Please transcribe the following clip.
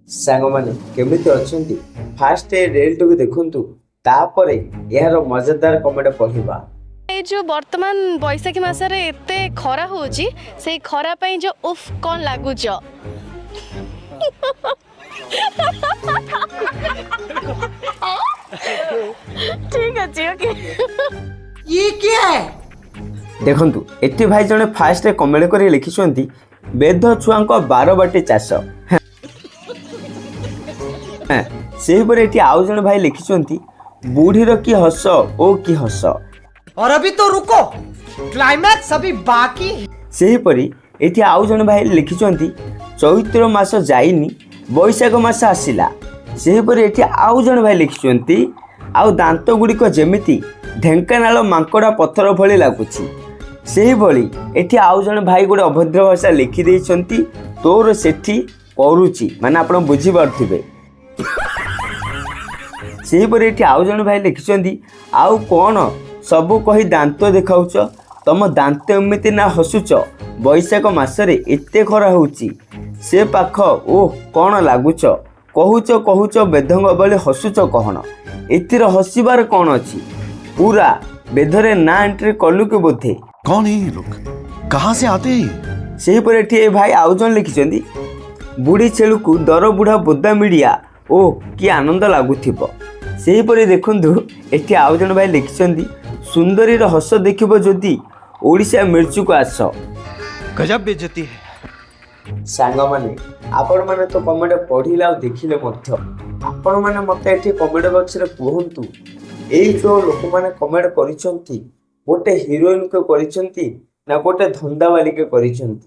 ସାଙ୍ଗମାନେ, କେମିତି ଅଛନ୍ତି? ଫାଷ୍ଟ ଏ ରିଲ୍ଟିକୁ ଦେଖନ୍ତୁ, ତାପରେ ଏହାର ମଜାଦାର କମେଣ୍ଟ ପଢ଼ିବା। ଏଇ ଯୋଉ ବର୍ତ୍ତମାନ ବୈଶାଖୀ ମାସରେ ଏତେ ଖରା ହଉଛି, ସେଇ ଖରା ପାଇଁ ଯୋଉ ଉଫ୍ କଣ ଲାଗୁଛ? ଠିକ ଅଛି, ଓକେ। ये क्या है? ଦେଖନ୍ତୁ, ଏଠି ଭାଇ ଜଣେ ଫାଷ୍ଟ କମେଣ୍ଟ କରି ଲେଖିଛନ୍ତି, ବେଧ ଛୁଆଙ୍କ ବାରବାଟି ଚାଷ। ହଁ, ସେହିପରି ଏଠି ଆଉ ଜଣେ ଭାଇ ଲେଖିଛନ୍ତି, ବୁଢ଼ୀର କି ହସ ଓ କି ହସ। और अभी तो रुको, क्लाइमैक्स अभी बाकी है। ସେହିପରି ଏଠି ଆଉ ଜଣେ ଭାଇ ଲେଖିଛନ୍ତି, ଚୈତ୍ର ମାସ ଯାଇନି, ବୈଶାଖ ମାସ ଆସିଲା। ସେହିପରି ଏଠି ଆଉ ଜଣେ ଭାଇ ଲେଖିଛନ୍ତି, ଆଉ ଦାନ୍ତ ଗୁଡ଼ିକ ଯେମିତି ଢେଙ୍କାନାଳ ମାଙ୍କଡ଼ା ପଥର ଭଳି ଲାଗୁଛି। ସେହିଭଳି ଏଠି ଆଉ ଜଣେ ଭାଇ ଗୋଟେ ଅଭଦ୍ର ଭାଷା ଲେଖିଦେଇଛନ୍ତି, ତୋର ସେଠି କରୁଛି, ମାନେ ଆପଣ ବୁଝିପାରୁଥିବେ। ସେହିପରି ଏଠି ଆଉ ଜଣେ ଭାଇ ଲେଖିଛନ୍ତି, ଆଉ କ'ଣ ସବୁ କହି ଦାନ୍ତ ଦେଖାଉଛ? ତମ ଦାନ୍ତ ଏମିତି ନା ହସୁଛ? ବୈଶାଖ ମାସରେ ଏତେ ଖରା ହେଉଛି, ସେ ପାଖ ଓ କ'ଣ ଲାଗୁଛ? କହୁଛ କହୁଛ, ବେଧଙ୍କ ଭଳି ହସୁଛ କହଣ? ଏଥିରେ ହସିବାର କ'ଣ ଅଛି? ପୁରା ବେଧରେ ନା ଏଣ୍ଟ୍ରି କଲୁ କି ବୋଧେ? कौन है ये लोग? कहां से आते हैं ये? ସେହିପରି ଏଠି ଏ ଭାଇ ଆଉ ଜଣେ ଲେଖିଛନ୍ତି, ବୁଢ଼ୀ ଛେଳିକୁ ଦର ବୁଢ଼ା ବୋଦା ମିଡ଼ିଆ, ଓ କି ଆନନ୍ଦ ଲାଗୁଥିବ। ସେହିପରି ଦେଖନ୍ତୁ, ଏଠି ଆଉ ଜଣେ ଭାଇ ଲେଖିଛନ୍ତି, ସୁନ୍ଦରୀର ହସ ଦେଖିବ ଯଦି ଓଡ଼ିଶା ମିର୍ଚୁକୁ ଆସ। गजब बेइज्जती है। ସାଙ୍ଗମାନେ, ଆପଣମାନେ ତ କମେଣ୍ଟ ପଢ଼ିଲେ ଆଉ ଦେଖିଲେ ମଧ୍ୟ। ଆପଣମାନେ ମୋତେ ଏଠି କମେଣ୍ଟ ବକ୍ସରେ କୁହନ୍ତୁ, ଏଇ ଯେଉଁ ଲୋକମାନେ କମେଣ୍ଟ କରିଛନ୍ତି, ଗୋଟେ ହିରୋଇନକୁ କରିଛନ୍ତି ନା ଗୋଟେ ଧନ୍ଦାବାଲିকে କରିଛନ୍ତି?